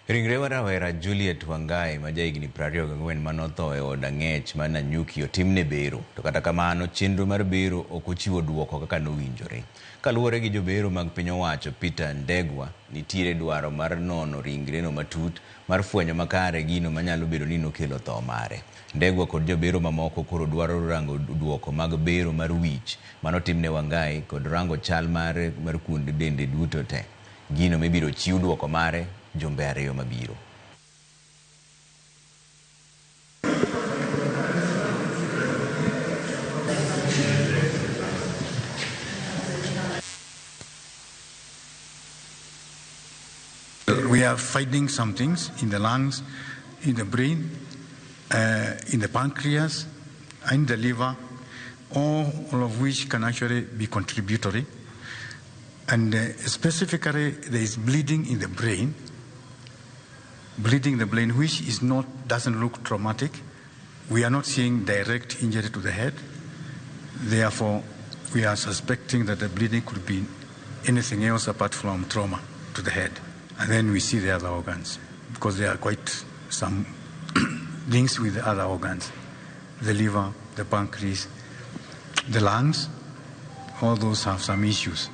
Ringre rawera Juliet Wangai ma jahigni 24 manotho e od ang'ech ma Nanyuki otimne bero. To kata kamano chenro mar bero ok ochiwo duoko kaka nowinjore. Kaluwore gi jobero mag piny owacho Peter Ndegwa, nitiere dwaro mar nono ringreno matut mar fwenyo makare gino manyalo bedo ni nokelo tho mare. Ndegwa kod jobero mamoko koro dwaro rango duoko mag bero mar wich manotimne Wangai kod rango chal mare mar kuonde dende duto te. Gino mibiro chiw duoko mare jumbe ariyo mabiro. We are finding some things in the lungs, in the brain, in the pancreas, in the liver, all of which can actually be contributory. And specifically, there is bleeding in the brain, which is not, doesn't look traumatic. We are not seeing direct injury to the head. Therefore, we are suspecting that the bleeding could be anything else apart from trauma to the head. And then we see the other organs, because there are quite some links with the other organs, the liver, the pancreas, the lungs, all those have some issues.